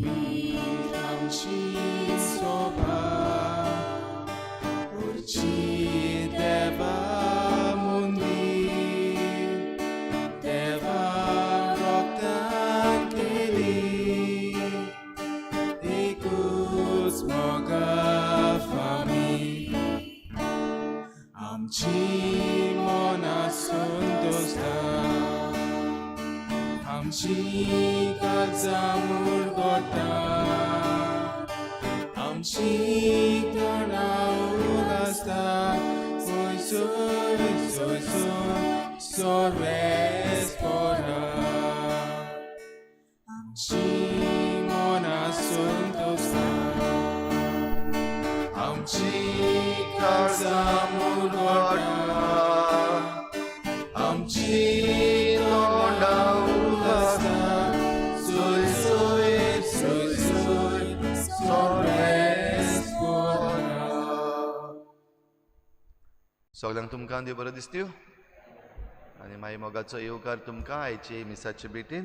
पवित्र आमची सोबा उरची देवा मुंदी देवा रोगतान केली एकूच मोगा फामी आमची मनां संतोषता आमची काळजां मुरगोता आमची तोंडां उगासता सोय सोय सोय सोय सर्वेस्परा आमची मनां संतोषता आमची काळजां मुरगोता आमची तोंडां उगासता सोय सोय सोय सोय सर्वेस्परा. सगल्यांक तुमकां देव बरो दिसत्यो आनी मागीर मोगाचो येवकार तुमकां आयचे मिसाचे भेटीन.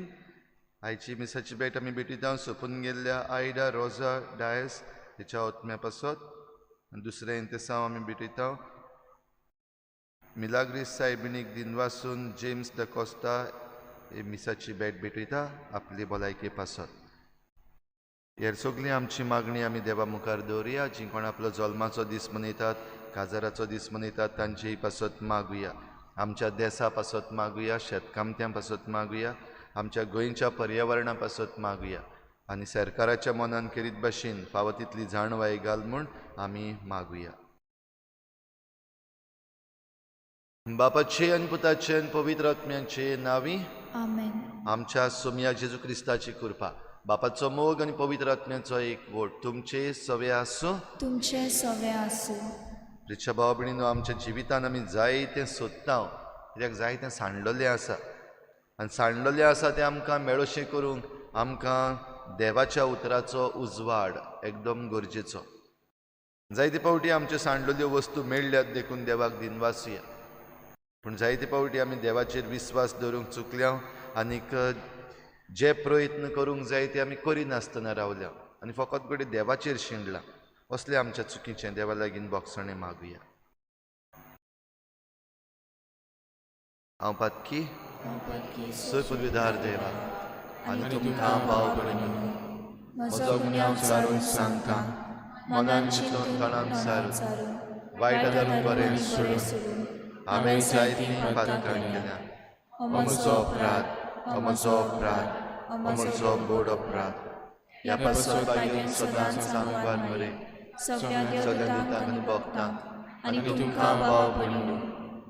आयची मिसाची भेट आमी भेटीत सोंपून गेल्ल्या आयडा रोजा डायस हेच्या ओतम्या पासत. आनी दुसरें इंतेसांव आमी भेटयता मिलाग्रीस सायबिणीक दिनवासून जेम्स the Costa हे मिसाची भेट भेटयता आपली भलायके पासत. हेर सगळी आमची मागणी आमी देवा मुखार दवरुया. जी कोण आपलो जल्माचो दीस मनयतात, काजाराचो दीस मनयतात तांचेय पासत मागुया. आमच्या देसा पासत मागुया, शेतकामत्यां पासत मागुया, आमच्या गोंयच्या पर्यावरणा पासत मागुया आनी सरकाराच्या मनान खेरीत भाशेन फावो तितली जाणवाय घाल म्हूण आमी मागुया. बापाचे आनी पुताचे आनी पवित्र आत्म्याचे नांवी आमेन. आमच्या सोमया जेजू क्रिस्ताची कृपा, बापाचो मोग आनी पवित्र आत्म्याचो एक वोट तुमचे सवे आसूं. तुमचे सवे आसूं. रिक्षा भाव भयणीनो, आमच्या जिवितान आमी जायतें सोदता, कित्याक जायतें सांडलेलें आसा आनी सांडलेलें आसा तें आमकां मेळोशें करूंक आमकां देवाच्या उतराचो उजवाड एकदम गरजेचो. जायते फावटी आमच्यो सांडलेल्यो वस्तू मेळ्ळ्यात देखून देवाक दिनवासुया, पूण जायते फावटी आमी देवाचेर विस्वास दवरूंक चुकल्या आनीक जे प्रयत्न करूंक जाय ते आमी करिनासतना रावल्या आनी फकत घडये देवाचेर शिणला. असले आमच्या चुकीचें देवा लागीं बोगसणें मागुया. हांव पातकी सोय पदवीधार देवा आनी तुमकां भाव भयणीनो म्हजो गुन्यांव सारून सांगता, मनान चिंतून तणान सारून वायट आदारून बरें सोडून हांवें जायतीं पातकां केल्या. हो म्हजो अपराध, हो म्हजो अपराध, हो म्हजो व्हड अपराध. ह्या पासत बागेन सदांच सांगवार मरे सगळ्या सगळ्या देवतांक दुतांक आनी आनी भक्तांक आनी आनी तुमकां भाव भयणीनो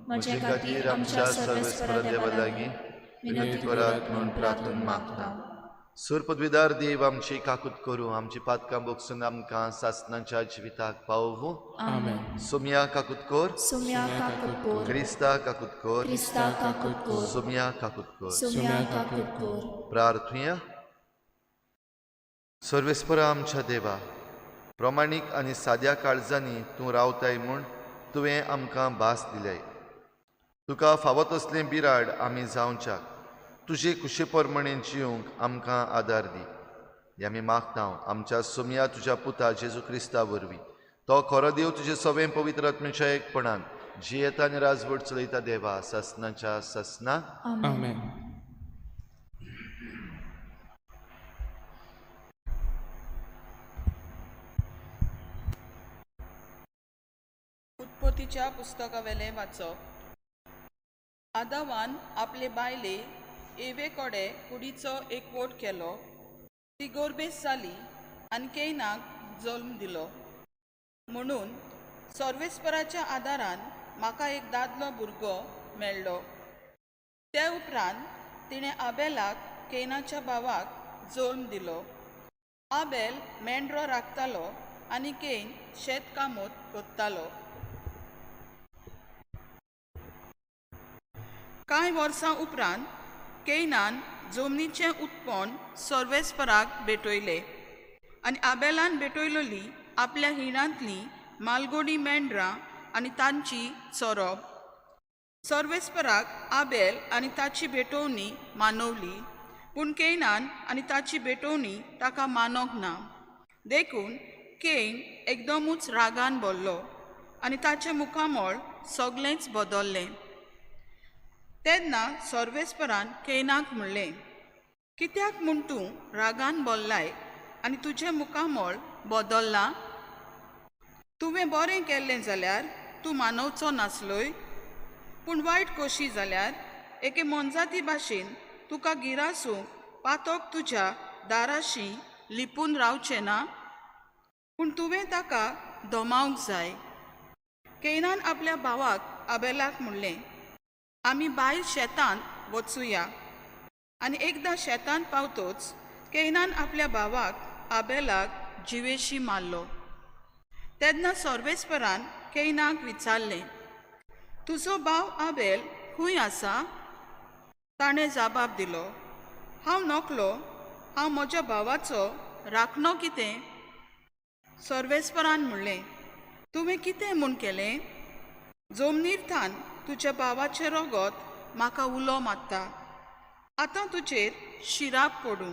म्हजे म्हजे खातीर आमच्या सर्वेस्परा देवा लागीं विनंती करात म्हूण प्रार्थना मागता. सूर पदवीदार देव आमची काकूत करूं, आमची पातकां बोगसून आमकां सासनाच्या जिविताक पावोवं. आमेन. सोमया काकूत कर, सुम्या काकूत कर, क्रिस्ता काकूत कर, क्रिस्ता काकूत कर, सोमया काकूत कर. सुम्या काकूत कर. प्रार्थुया. सर्वेस्परा आमच्या देवा, प्रमाणीक आनी साद्या काळजांनी तूं रावताय म्हूण तुवें आमकां भास दिल्याय. तुका फावो तसलें बिराड आमी जावच्याक तुजे कुशे प्रमाणे जिवंक आमकां आदार दी. हें आमी मागता आमच्या सोमया तुज्या पुता जेजू क्रिस्ता वरवीं. तो खरो देव तुजे सवें पवित्र आत्म्याच्या एकपणान जियेता आनी राजवट चलयता देवा सासनाच्या सासना. आमेन. उत्पत्तीच्या पुस्तकावेलें वाचप. आदावान आपले बायले एवे कडे कुडीचो एकवट केलो. ती गोरबेस जाली आनी केयनाक जल्म दिलो. म्हणून सर्वेस्पराच्या आदारान म्हाका एक दादलो भुरगो मेळ्ळो. ते उपरांत तिणें आबेलाक केयनाच्या भावाक जल्म दिलो. आबेल मेंढरो राखतालो आनी केन शेतकामत करतालो. कांय वर्सां उपरांत केयनान जमनीचें उत्पन्न सर्वेस्पराक भेटयलें आनी आबेलान भेटयलोली आपल्या हिणांतलीं मालगोडी मेंढरां आनी तांची चोरप. सर्वेस्पराक आबेल आनी ताची भेटवणी मानवली पूण केयनान आनी ताची भेटवणी ताका मानोंक ना. देखून केन एकदमूच रागान भरलो आनी ताचें मुखामळ सगळेंच बदल्लें. तेन्ना सर्वेस्परान केनाक म्हणलें, कित्याक म्हूण तूं रागान बोल्लाय आनी तुजें मुखामळ बदल्लां? तुवें बरें केल्लें जाल्यार तूं मानवचो नासलोय, पूण वायट कशी जाल्यार एके मोनजाती भाशेन तुका गिरासूंक पातोक तुज्या दाराशी लिपून रावचें ना, पूण तुवें ताका दमावंक जाय. केनान आपल्या भावाक आबेलाक म्हणलें, आमी भायर शेतांत वचुया. आनी एकदां शेतांत पावतोच केनान आपल्या भावाक आबेलाक जिवेशी मारलो. तेन्ना सर्वेस्परान केनाक विचारलें, तुजो भाव आबेल खंय आसा? ताणें जबाब दिलो, हांव नकलो, हांव म्हज्या भावाचो राखणो कितें? सर्वेस्परान म्हणलें, तुवें कितें म्हूण केलें? जमनीर थान तुज्या भावाचें रगत म्हाका उलो मारता. आतां तुजेर शिराप पडूं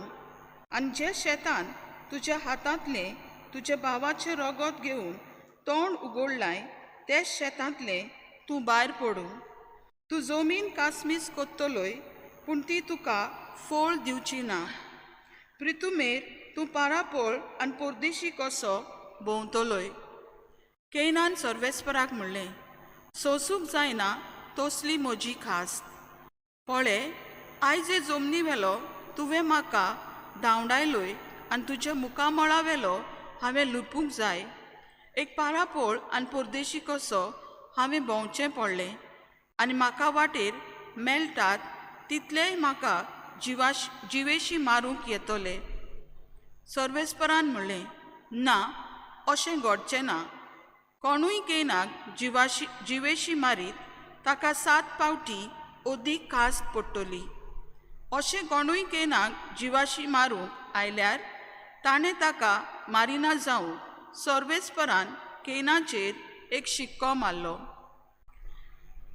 आनी जे शेतान तुज्या हातांतलें तुज्या भावाचें रगत घेवन तोंड उगडलाय ते शेतांतलें तूं भायर पडूं. तूं जमीन कासमीस कोत्तलोय, पूण ती तुका फळ दिवची ना. प्रितुमेर तूं पारापोळ आनी परदेशी कसो भोंवतलोय. केनान सर्वेस्पराक म्हणलें, सोसूंक जायना तसली म्हजी खास्त. पळय, आयज हे जमनी वेलो तुवें म्हाका धांवडायलोय आनी तुज्या मुखामळा वेलो हांवें लिपूंक जाय. एक पारापोळ आनी परदेशी कसो हांवें भोंवचें पडलें आनी म्हाका वाटेर मेळटात तितलेय म्हाका जिवेशी मारूंक येतले. सर्वेस्परान म्हणलें, ना, अशें घडचें ना. कोणूय केनाक जिवेशी मारीत ताका 7 पावटी अदीक खास पडटली. अशें कोणूय केनाक जिवाशी मारूंक आयल्यार ताणें ताका मारिना जावंक सर्वेस्परान केनाचेर एक शिक्को मारलो.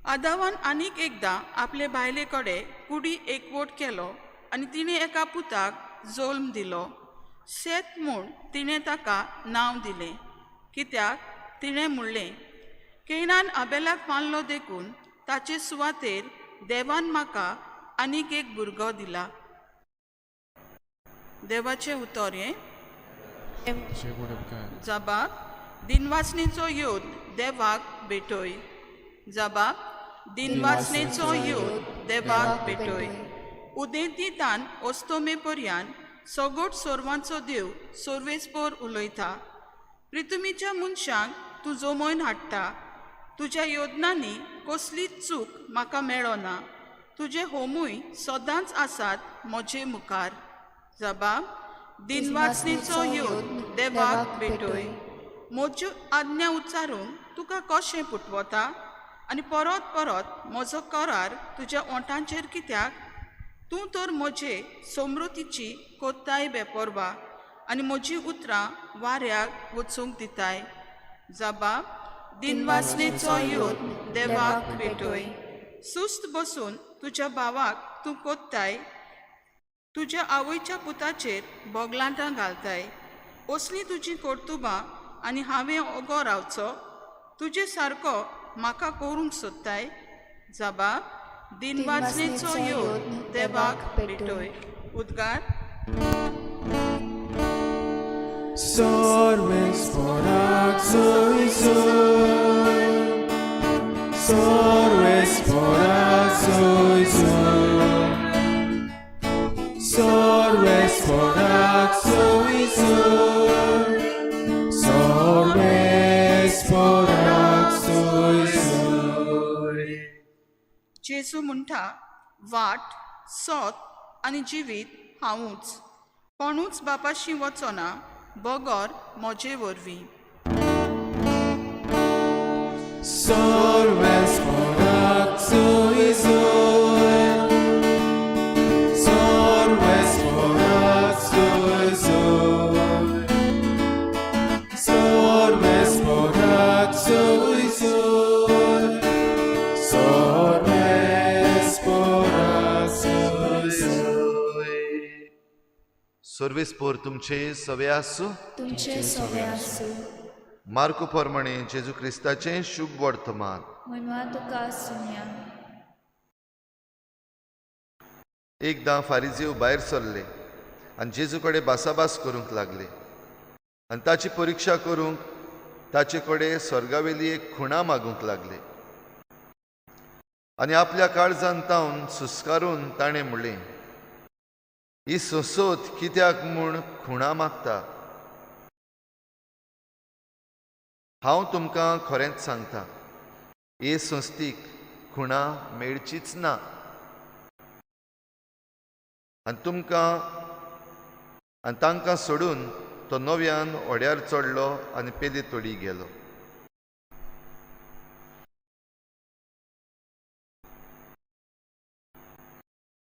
आदावान आनीक एकदां आपले बायले कडेन कुडी एकवट केलो आनी तिणें एका पुताक जल्म दिलो. सेत म्हूण तिणें ताका नांव दिलें, कित्याक तिणें म्हणलें, केनान आबेलाक मारलो देखून ताचे सुवातेर देवान म्हाका आनीक एक भुरगो दिला. देवाचें उतर हें. जबाब, दिनवासनेचो योद देवाक भेटय. जबाब, दिनवासनेचो योद देवाक भेटय. उदेंतीतान अस्तमे पर्यान सगट सोरवांचो देव सर्वेस्पोर उलयता. प्रितुमीच्या मनशांक तूं जमोवन हाडटा. तुज्या योजनांनी कसलीच चूक म्हाका मेळना. तुजे होमूय सदांच आसात म्हजे मुखार. जबाब, दिनवासनेचो योद देवाक भेटय. म्हज्यो आज्ञा उच्चारूंक तुका कशें पुटवता आनी परत परत म्हजो करार तुज्या ओंठांचेर कित्याक? तूं तर म्हजे समृतीची कोत्ताय बेपोरवा आनी म्हजी उतरां वाऱ्याक वचूंक दिताय. जबाब, दिनवासनेचो योद देवाक भेटय. सुस्त बसून तुज्या भावाक तूं कोत्ताय, तुज्या आवयच्या पुताचेर बोगलांटां घालताय. असलीं तुजीं कर्तुबां आनी हांवें ओगो रावचो? तुजे सारको म्हाका करूंक सोदताय? जबाब, दिनवासनेचो योद देवाक भेटय. उद्गार. सर्वेस्पराक सोय सोय, सर्वेस्पराक सोय सोय, सर्वेस्पराक सोय सोय, सर्वेस्पराक सोय सोय. जेजू म्हणटा, वाट, सोत आनी जिवीत हांवूच. कोणूच बापाशी वचना बगर म्हजे वरवीं. सर्वेस्पराक सोय सोय, सर्वेस्पराक सोय सोय, सर्वेस्पराक सोय सोय, सर्वेस्पराक सोय सोय. सर्वेस पोर तुमचे सवे आसूं. तुमचे सवे आसूं. मार्को प्रमाणे जेजू क्रिस्ताचें शुभ वर्तमान. म्हयमा तुका सुन्या. एकदां फारिजीव भायर सरले आनी जेजू कडेन भासाभास करूंक लागले आनी ताची परिक्षा करूंक ताचे कडेन स्वर्गावेली एक खुणा मागूंक लागले. आनी आपल्या काळजान तावन सुस्कारून ताणें म्हणलें, ही संसद कित्याक म्हूण खुणा मागता? हांव तुमकां खरेंच सांगता, हे संस्थीक खुणा मेळचीच ना. आनी तुमकां आनी तांकां सोडून तो नव्यान होड्यार चडलो आनी पेली तोडी गेलो.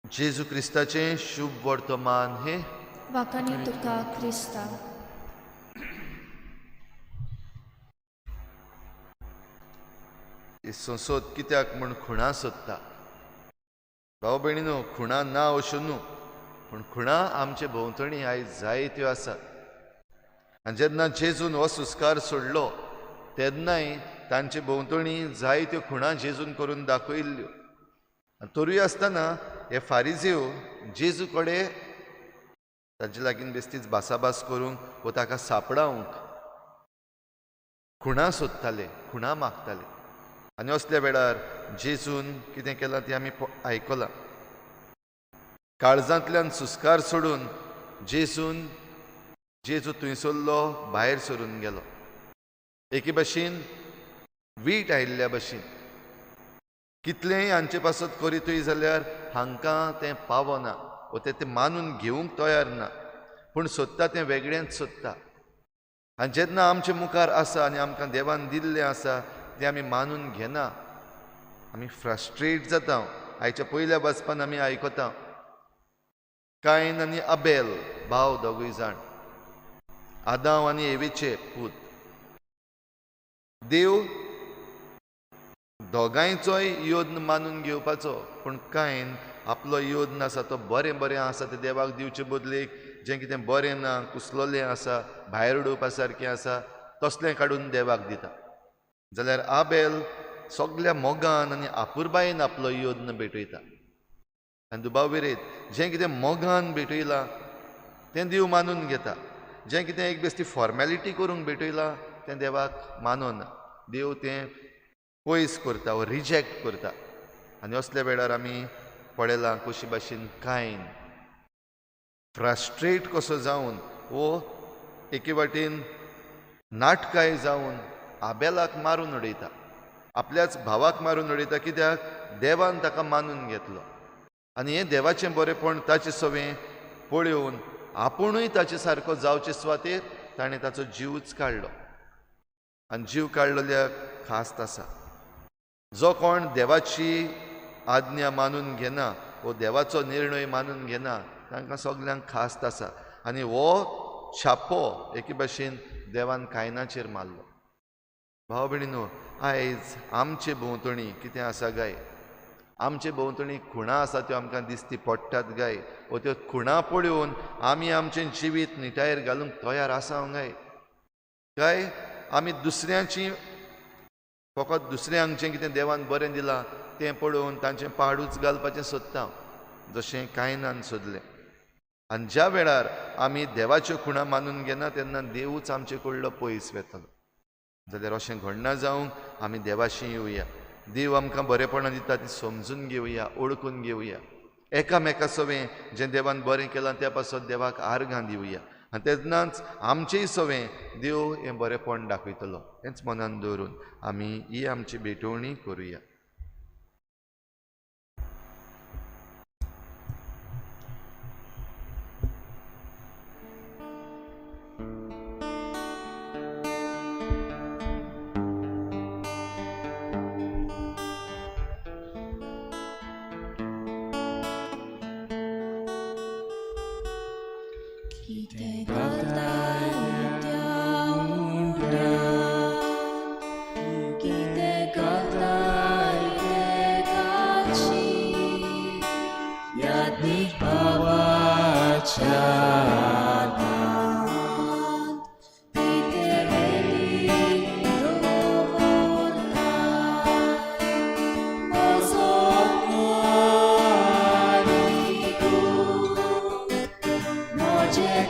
जेजू क्रिस्ताचें शुभ वर्तमान हें. वाखाणी तुका क्रिस्ता. ही संसद कित्याक म्हूण खुणा सोदता? भाव भयणीनो, खुणा ना अश्यो न्हू, पूण खुणा आमचे भोंवतणी आयज जायत्यो आसात. आनी जेन्ना जेजून हो संस्कार सोडलो तेन्नाय तांचे भोंवतणी जायत्यो खुणा जेजून करून दाखयल्ल्यो. आनी तरूय आसतना हे फारिजीव जेजू कडेन तांचे लागीं बेस्तीच भासाभास करूंक वो ताका सापडावंक खुणा सोदताले, खुणा मागताले. आनी असल्या वेळार जेजून कितें केलां तें आमी आयकलां. काळजांतल्यान सुस्कार सोडून जेजून जेजू थंयसरलो भायर सरून गेलो. एके भशेन वीट आयिल्ल्या भशेन कितलेंय हांचे पासत करीतूय जाल्यार हांकां तें पावना वो तें मानून घेवंक तयार ना, पूण सोदता तें वेगळेंच सोदता. आनी जेन्ना आमचे मुखार आसा आनी आमकां देवान दिल्लें आसा तें आमी मानून घेना, आमी फ्रस्ट्रेट जाता. आयच्या पयल्या वाचपान आमी आयकता, कायन आनी अबेल भाव दोगूय जाण, आदांव आनी एवेचे पूत. देव दोगांयचोय योद्न मानून घेवपाचो, पूण कायन आपलो योद्न आसा तो बरें बरें आसा तें देवाक दिवचे बदलेक जें कितें बरें ना, कुसलोलें आसा, भायर उडोवपा सारकें आसा तसलें काडून देवाक दिता. जाल्यार आबेल सगल्या मोगान आनी आपुरबायेन आपलो योद्न भेटयता. आनी दुबाव विरयत जें कितें मोगान भेटयलां तें देव मानून घेता, जें कितें एक बेश्टी फॉर्मेलिटी करूंक भेटयलां तें देवाक मानना, देव तें पयस करता वो रिजेक्ट करता. आनी असल्या वेळार आमी पळयलां कशी भाशेन कायन फ्रस्ट्रेट कसो जावन वो एके वाटेन नाटकाय जावन आबेलाक मारून उडयता, आपल्याच भावाक मारून उडयता. कित्याक? देवान ताका मानून घेतलो. आनी हें देवाचें बरेंपण ताचें सवें पळोवन आपुणूय ताचे सारको जावचे सुवातेर ताणें ताचो जीवच काडलो. आनी जीव काडलेल्याक खास्त आसा. जो कोण देवाची आज्ञा मानून घेना वो देवाचो निर्णय मानून घेना तांकां सगल्यांक खास्त आसा. आनी हो छापो एके भाशेन देवान कायनाचेर मारलो. भाव भयणीनो, आयज आमचे भोंवतणी कितें आसा गाय? आमचे भोंवतणी खुणा आसा त्यो आमकां दिसती पडटात गाय. वो त्यो खुणा पळोवन आमी आमचें जिवीत निटायेर घालूंक तयार आसा गाय? काय आमी दुसऱ्यांची फकत दुसऱ्यांक जें कितें देवान बरें दिलां तें पळोवन तांचें पाडूच घालपाचें सोदता, जशें कायनान सोदलें. आनी ज्या वेळार आमी देवाच्यो खुणा मानून घेना तेन्ना देवूच आमचे कडलो पयस वेतलो. जाल्यार अशें घडना जावंक आमी देवाशी येवया. देव आमकां बरेपणां दिता ती समजून घेवया, ओळखून घेवया. एकामेका सवें जें देवान बरें केलां त्या पासत देवाक आर्गां दिवया. आनी तेन्नाच आमचेय सवें देव हें बरेंपण दाखयतलो. हेंच मनान दवरून आमी ही आमची भेटवणी करुया. कितें घालताय त्या उंड्यात, कितें घालताय ते घालशी, यादनीक भावाच्या.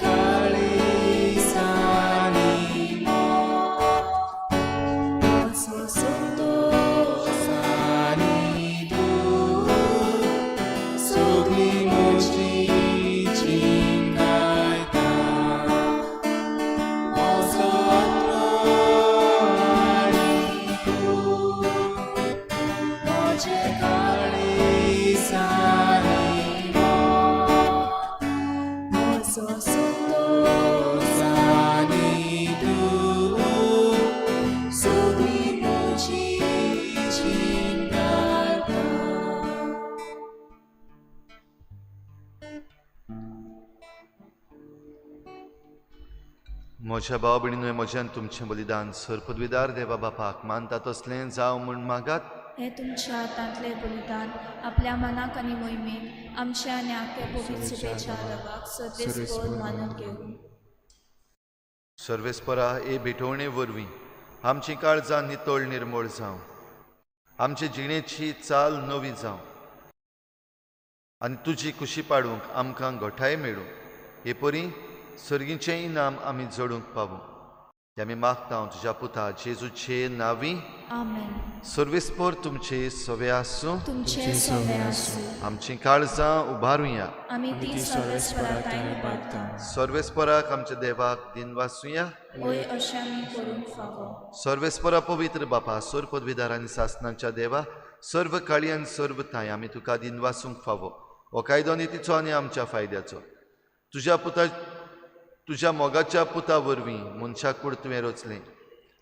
काळिसांनी म्हजो संतोश आनी तूं सगळी म्हजी जिंकायता म्हजो आत्मो आनी तूं म्हजें काळिसांनी म्हजो संतोश आनी तूं सगळी म्हजी जिंकायता. म्हज्या भाव भयणीन म्हज्यान तुमचें बलिदान सरपदवीदार देवा बापाक मानता तसलें जावं म्हूण मागात. हें तुमच्या हातांतलें बलिदान आपल्या मनाक आनी मोहिमेक आमच्या आनी आख्या पवित्र सभेच्या देवाक सर्वेस्पर मानून घेवं. सर्वेस्परा हे भेटवणे वरवीं आमचीं काळजां नितळ निर्मळ जावं, आमचे जिणेची चाल नवी जावं आनी तुजी खुशी पाडूंक आमकां घटाय मेळूं. हे परी सर्गीचें इनाम आमी जोडूंक पावूं. तें आमी मागता तुज्या पुता जेजूचे नांवी. आमेन. सर्वेस्पर तुमचे सवे आसूं. तुमचें सगळें आसूं. आमचीं काळजां उबारुया. आमी ती सर्वेस्परा थांय उबारता. सर्वेस्पराक आमच्या देवाक दिनवासुया. वय अशें आमी करूंक फावो. सर्वेस्परा पवित्र बापा, सर्व पदवीदार आनी सासनाच्या देवा, सर्व काळी आनी सर्व थांय आमी तुका दिनवासूंक फावो. हो कायदो नितीचो आनी आमच्या फायद्याचो. तुज्या पुता तुज्या मोगाच्या पुता वरवीं मनशाक कूड तुवें रचलें,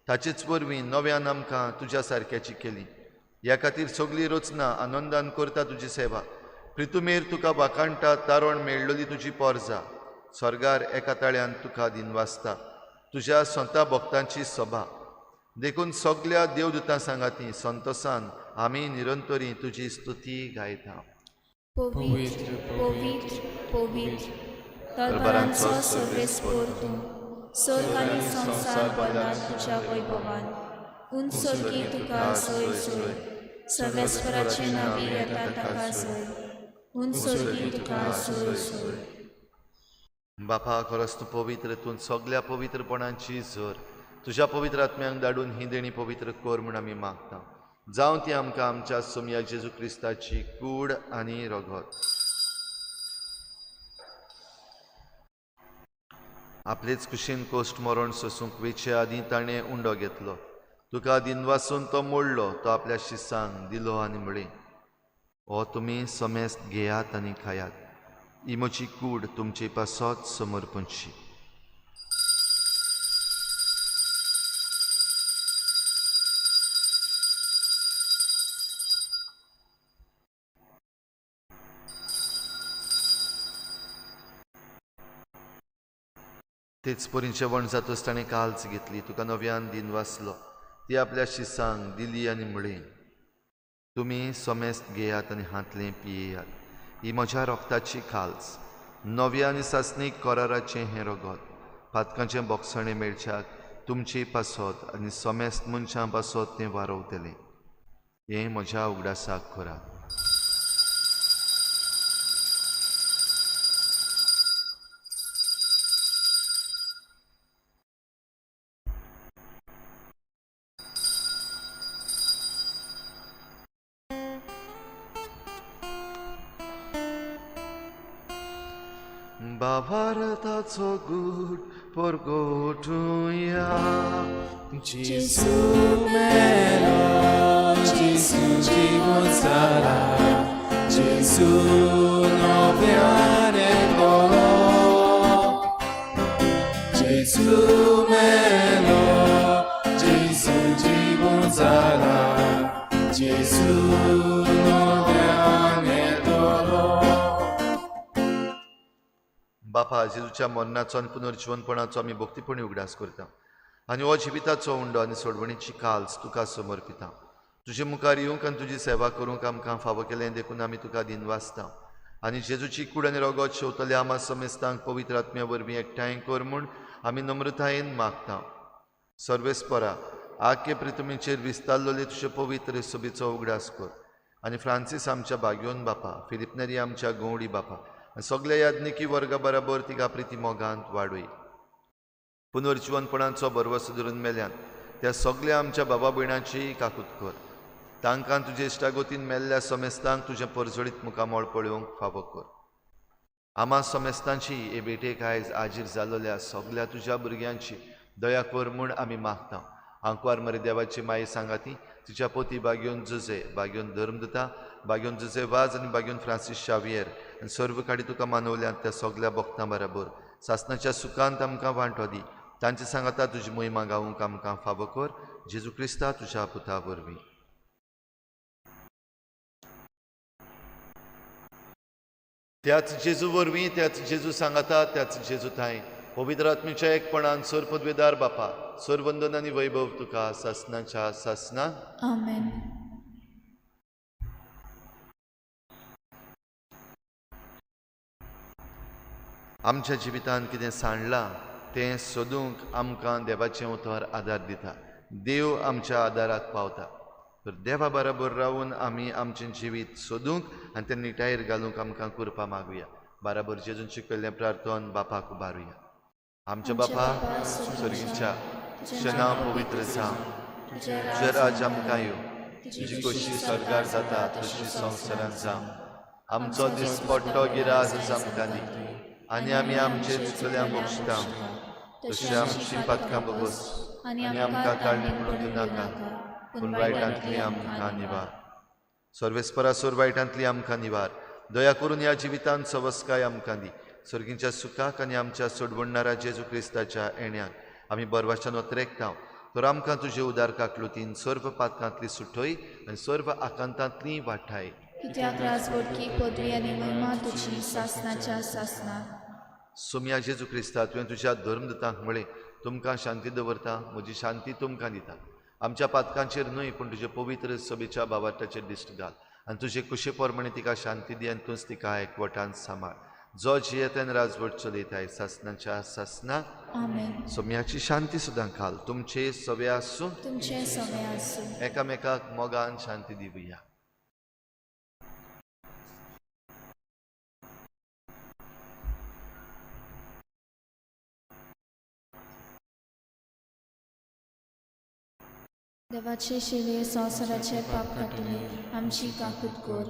ताचेच वरवीं नव्यान आमकां तुज्या सारक्याची केली. ह्या खातीर सगळी रचना आनंदान करता तुजी सेवा. प्रितुमेर तुका वाखाणटा तारण मेळ्ळली तुजी पोरजा. स्वर्गार एका ताळ्यान तुका दिनवासता तुज्या संता भक्तांची सभा. देखून सगल्या देवदूतां सांगाती संतोसान आमी निरंतरी तुजी स्तुती गायता. पवित्र पवित्र पवित्र दरबारांचो सर्वेस्पर तूं, स्वर्ग आनी संवसार भरला तुज्या वैभवान. उंच स्वर्गी तुका सोय सोय, सर्वेस्पराचे नांवी येता ताका सोय. उंच स्वर्गी तुका सोय सोय. बापा, खरोच तूं पवित्र, तूं सगल्या पवित्रपणाची झर. तुज्या पवित्र आत्म्यांक धाडून ही देणी पवित्र कर म्हूण आमी मागता. जावं ती आमकां आमच्या सोमया जेजू क्रिस्ताची कूड आनी रगत. आपलेच कुशीन कोश्ट मरण सोसूंक वेचे आदीं ताणें उंडो घेतलो. तुका दिनवासून तो मोडलो, तो आपल्या शिसांक दिलो आनी म्हळें, हो तुमी समेस्त घेयात आनी खायात. ही म्हजी कूड तुमचे पासत समर्पणची. तेच परी जेवण जातच ताणें काल्च घेतली, तुका नव्यान दिनवासलो, ती आपल्या शिसांक दिली आनी म्हळें, तुमी समेस्त घेयात आनी हांतलें पियेयात. ही म्हज्या रोगताची काल्च, नव्या आनी सासणीक कराराचें हें रगत. पातकांचें बोगसणें मेळच्याक तुमचे पासत आनी समेस्त मनशां पासत तें वारवतलें. हें म्हज्या उगडासाक करात. बाबारताचो गूट परगोटुया. Gesù melo, Gesù जीवन जाला, Gesù नव्याने तोलो. Gesù melo, Gesù जीवन जाला, Gesù नव्याने तोलो. बापा, जेजूच्या मरणाचो आनी पुनर्जिवनपणाचो आमी भक्तीपणी उगडास करता आनी हो जिविताचो उंडो आनी सोडवणीची काल्स तुका समर्पिता. तुजे मुखार येवंक आनी तुजी सेवा करूंक आमकां फावो केलें देखून आमी तुका दिनवासता. आनी जेजूची कूड आनी रगत शेवतल्या आमा समेस्तांक पवित्र आत्म्या वरवीं एकठांय कर म्हूण आमी नम्रतायेन मागता. सर्वेस्परा, आखे प्रितुमीचेर विस्तारलेले तुजे पवित्र सभेचो उगडास कर आनी फ्रांसीस आमच्या बागयोन बापा, फिलिपनेरी आमच्या गवडी बापा, आनी सगल्या याज्ञिकी वर्गा बराबर तिका प्रिती मोगांत वाडय. पुनर्जिवनपणाचो भरवसो धरून मेल्यान त्या सगल्या आमच्या बाबा भयणाची काकूत कर. तांकां तुजे इश्टागोतीन मेल्ल्या समेस्तांक तुजें परजळीत मुखामळ पळोवंक फावो कर. आमा समेस्तांची हे भेटेक आयज आजीर जालोल्या सगल्या तुज्या भुरग्यांची दया कर म्हूण आमी मागता. आंकवार मरे देवाची माई सांगाती तिच्या पोती बागेवन जुजे, बागेवन धर्मदुता, बागेवन जुजे वाज आनी बागेवन फ्रांसीस शावियर आनी सर्व काडी तुका मानवल्यात त्या सगल्या भक्तां बराबर सासनाच्या सुखांत आमकां वांटो दी. तांचे सांगाता तुजी मोहिमा गावूंक आमकां फावो कर. जेजू क्रिस्ता तुज्या पुता वरवीं. त्याच जेजू वरवीं, त्याच जेजू सांगाता, त्याच जेजू थांय पवित्र आत्म्याच्या एकपणान सर पदवेदार बापा, सर वंदन आनी वैभव तुका सासनाच्या सासना. आमेन. आमच्या जिवितांत कितें सांडलां तें सोदूंक आमकां देवाचें उतर आदार दिता. देव आमच्या आदाराक पावता. तर देवा बराबर रावून आमी आमचें जिवीत सोदूंक आनी तें निटायेर घालूंक आमकां कृपा मागुया. बराबर जेजून शिकयल्लें प्रार्थन बापाक उबारुया. आमच्या बापा स्वर्गीच्या, तुजें नांव पवित्र जावं, तुजें राज्य आमकां येवं, तुजी खोशी स्वर्गार जाता तशी संवसारांत जावं. आमचो दिसपट्टो गिराज आमकां दी आनी आमी आमचे चुकल्यांक बक्षता तशें आमची पातकां बगोस आनी आमकां काडणे म्हणून दिनाका, पूण वायटांतली आमकां निवार. सर्वेस्परा सोर वायटांतली आमकां निवार. दया करून ह्या जिवितांत सवस्काय आमकां दी. सर्गीच्या सुखाक आनी आमच्या सोडवणणारा जेजू क्रिस्ताच्या येण्याक आमी बरवाच्यान वत्रेकता. तर आमकां तुजे उदार काकलुतीन सर्व पातकांतली सुटय आनी सर्व आकांतांतली वाठाय. कित्याक राजवटकी पदवी आनी महिमा तुजी सासनाच्या सासना. सोम्या जेजू क्रिस्ता, तुवें तुज्या धर्मदूतांक म्हळें, तुमकां शांती दवरता, म्हजी शांती तुमकां दिता. आमच्या पातकांचेर न्हय पूण तुजे पवित्र सभेच्या बाबाटाचेर दिश्ट घाल आनी तुजे कुशे प्रमाणे तिका शांती दी आनी तूंच तिका एकवटान सांबाळ. जो जियेतन राजवट चलयताय सासनाच्या सासना. आमेन. सोम्याची शांती सुद्दां घाल. तुमचे सवे आसूं, तुमचे सवे आसूं. एकामेकाक मोगान शांती दिवया. देवाचे शिले संवसाराचे पाप काडटले आमची काकूत कर.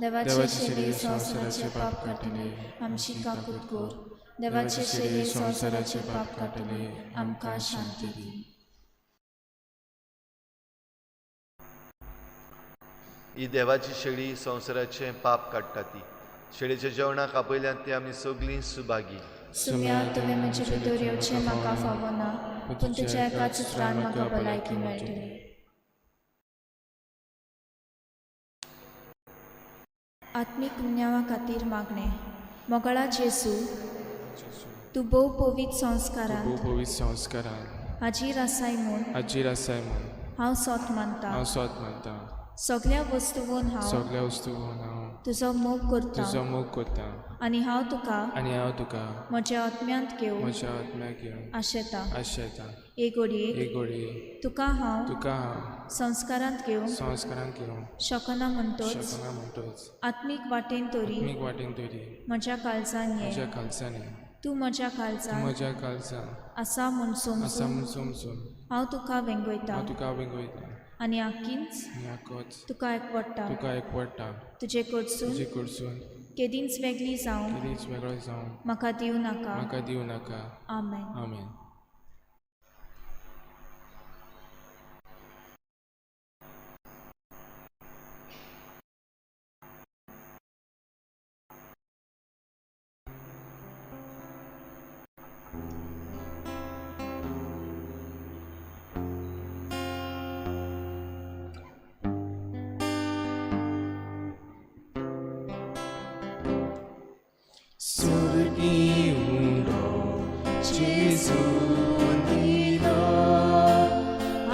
देवाचे शिले संवसाराचे पाप काडटले आमची काकूत कर. देवाचे शिले संवसाराचे पाप काडटले आमकां शांती दी. ही देवाची शेळी संवसाराचें पाप काडटा ती शेळीच्या जेवणाक आपयल्यात ती आमी सगळीं सुभागी. सुम्या, तुवें म्हजे भितर येवचें म्हाका फावना, पूण तुज्या एकाच उतरान म्हाका भलायकी मेळटली. आत्मीक गुन्यांवा खातीर मागणें. मोगाळा जेजू, तूं भोव पवित्र संस्कारांत पवित्र संस्कारान हाजीर आसाय म्हूण हाजीर आसाय म्हूण हांव सोत मानता. हांव सोत मानता. सगल्या वस्तून हांव सगल्या वस्तून हांव तुजो मोग करता तुजो मोग करता आनी हांव तुका आनी हांव तुका म्हज्या आत्म्यांत घेवंक म्हज्या आत्म्याक घेवन आशेता. आशेता. एक घडयेक एक घडये तुका हांव तुका हांव संस्कारांत घेवंक संस्कारांत घेवंक शकना म्हणटच शकना म्हणटच आत्मीक वाटेन तरी आत्मीक वाटेन तरी म्हज्या काळजान ये. म्हज्या काळजान ये. तूं म्हज्या तूं काळजान म्हज्या काळजान आसा म्हूण आसा समजून म्हूण समजून हांव तुका वेंगयता हांव तुका वेंगयता आनी आकींच आनी आकोच तुका एकवडटा. तुका एकवडटा. तुजे कडसून तुजे कडसून केदींच वेगळी जावंक केदींच वेगळो जावंक म्हाका दिवं नाका. म्हाका दिवं नाका. आमेन. आमेन. स्वर्गी उंडो जेजू दिलो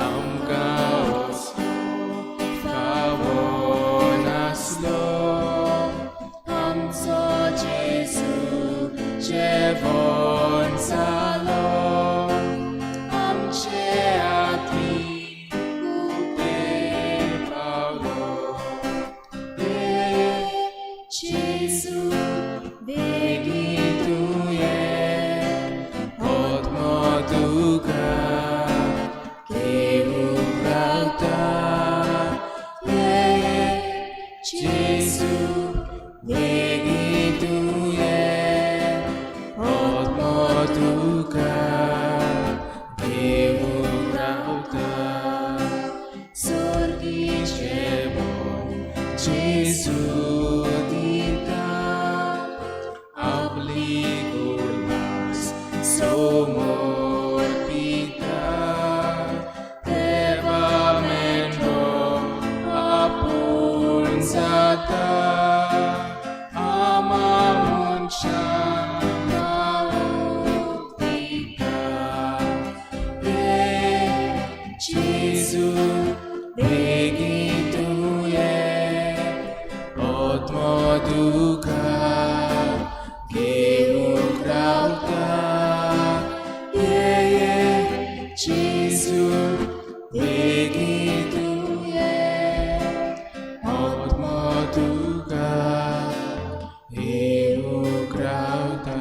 आमकां वचूंक फावो नासलो. आमचो जेजू जेवण जालो आमचे आत्मीक उपेग पावलो. जेजू वेंगयलो. मोर पिता देवा मेंढरो आपूण जाता आमा मनशां दिता. ये जेजू बेगीन तूं ये आत्मो तुका घेवंक रावता. ये ये जेजू बेगीन तूं ये आत्मो तुका घेवंक रावता.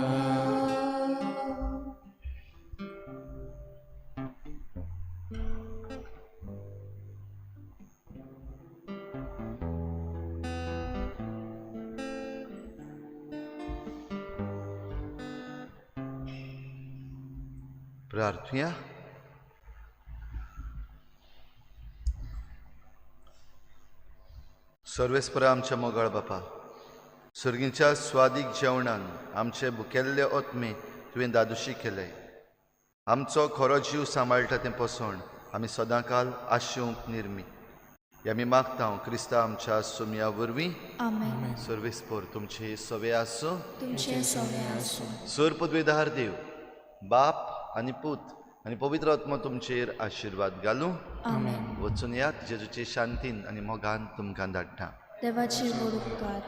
प्रार्थुया. सर्वेस्परा आमच्या मोगाळ बापा, सर्गीच्या स्वादीक जेवणान आमचे भुकेल्ले आत्मे तुवें दादोशी केले. आमचो खरो जीव सांबाळटा तें पोसण आमी सदांकाल आशेवंक निर्मी. हे आमी मागता क्रिस्ता आमच्या सुमया वरवीं. आमेन. सर्वेस्पर तुमचे सवे आसूं. तुमचें सवें आसूं. सर पदवेदार देव बाप आनी पूत आनी पवित्र आत्मा तुमचेर आशिर्वाद घालूं. आमेन. वचून यात जेजूचे शांतीन आनी मोगान तुमकां धाडटा. देवाचे व्हड उपकार.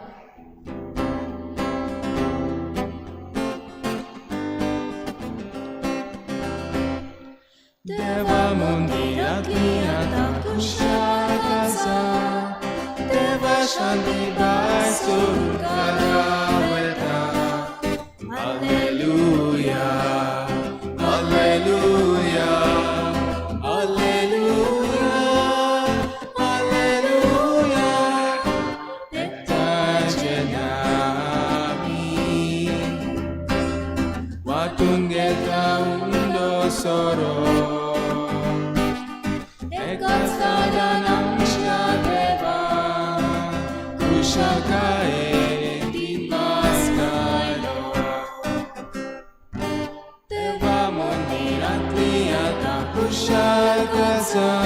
देवा मंदिरांतली आतां खुशाल आसा देवा शांती बाय वयता. Alleluia, Alleluia, Alleluia, Alleluia. एकठांयचे नामी वांटून घेता उंडो सोरो एकाच दारान आमच्या देवा खुशालकायेन दिवस घालो. देवा मंदिरांतली आतां खुशाल आसा.